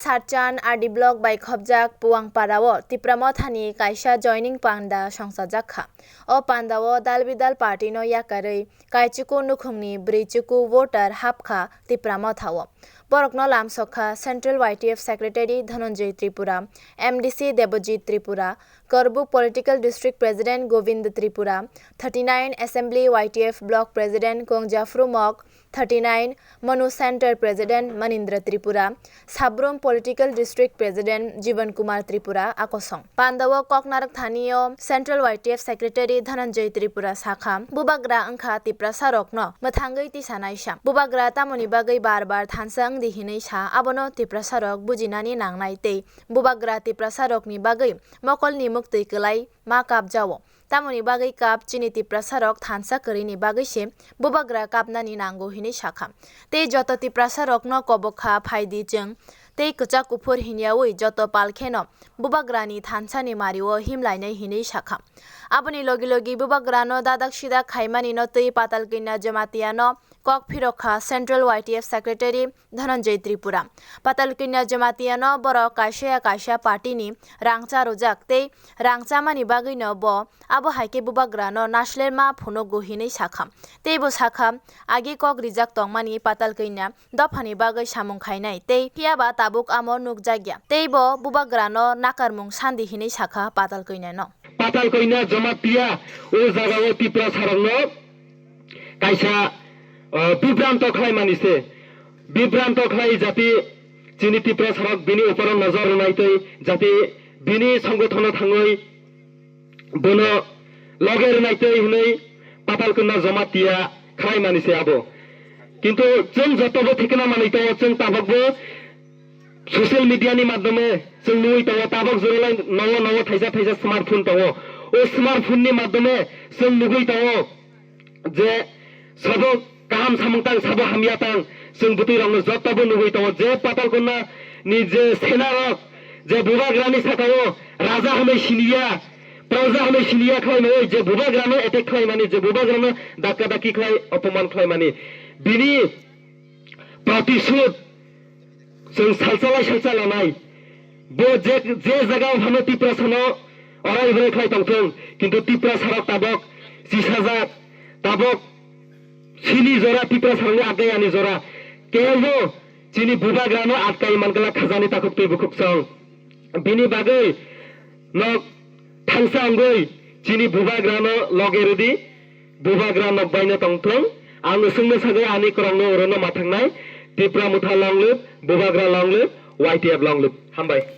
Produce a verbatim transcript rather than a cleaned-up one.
Sarchan R D block bai khobjak Puang Parao Tipra Mothani kaisa joining panda songchajak kha. O pandao dal bidal party no yakarwi Kaichuku nukhungni bwrwichuku voter hapkha Tipra Mothao. Borokno lamsokha Central Y T F Secretary Dhananjay Tripura, M D C Debojit Tripura, Korbuk Political District President Govind Tripura, thirty nine Assembly Y T F Block President Kongjaphru Mok, thirty nine Manu Center President Manindra Tripura, Sabrum Political District President Jiban Kumar Tripura akosong. Pandao kok narwk thani o Central Y T F Secretary Dhananjay Tripura sakha, bubagra wngkha Tiprasa rokno mwthangwi tisa naisa. Bubagra tamoni bagwi bar bar thansa wngdi hinwi sa, abono Tiprasa rok bujinani nangnai tei bubagra Tiprasa rokni bagwi mokolni muktwi kwlai ma kapjao. Tamoni bagwi kap chini Tiprasa rok thansa kwrwini bagwi se bubagra kapnani nango hinwi sakha. Tei joto Tiprasa rokno kobok kha phaidi chwng tei kwchak kuphur hinyawi joto pal kheno bubagrani thansani mario himlainai hinwi sakha. Aboni logi logi bubagrano dadak sidak khaimani no twi Patal Kanya Jamatia no kok phirok kha Central Y T F Secretary Dhananjay Tripura. Patal Kanya Jamatia no borok kaisa ya kaisa party ni rangcha rwjak tei rangchamani bagwi no bo abo hai khe bubagra no naslerma phunugo hinwi sakha. Tei bo sakha, agi kok rijak tongmani Patal Kanya dophani bagwi samung khainai tei phiyaba tabuk amo nukjakya. Tei bo bubagra no nakarmung sandi hinwi sakha Patal Kanya no. Patal Kanya Jamatia o jagao Tiprasa rokno kaisa, uh, bibranto khlaimani se. Bibranto khlai jati chini Tiprasa rok bini uporo nojor rwnai tei jati bini songothono thangwi bono loge rwnai tei hwnwi Patal Kanya Jamatia khlaimani se abo. Kintu chwng jotobo thikna manwi tongo, chwng tabokbo social media ni madhyome chwng nugwi tongo, tabok jorolai nogo nogo thaisa thaisa smartphone tongo. O smartphone ni madhyome chwng nugwi tongo je sabo kaham samung tang, sabo hamya tang, chwng bwtwi rokno jotobo nugwi tongo je Patal Kanya ni je sena rok je bubagra ni saka o raja hwnwi siniya, praja hwnwi siniya khlaimani, je bubagra no attack khlaimani, je bubagra no dakka dakki khlai, opoman khlaimani, bini protisud chwng salsa lai salsa lanai. Bo je, je jaga o phano Tiprasa no orai borai khlai tongthung, kintu Tiprasa rok tabok chisajak, tabok chini jora, Tiprasa rokni atgai ani jora. Kebo chini bubagra no atkai mankala khajani takhuk twi bukhuk song. Bini bagwi nok thangsa wngwi chini bubagrano loge rwdi, bubagra nok baino tongthung. Ang swngno sagwi ani kwrwngno orono mathangnai, Tipra Motha long live, bubagra long live, Y T F long live. Hambai.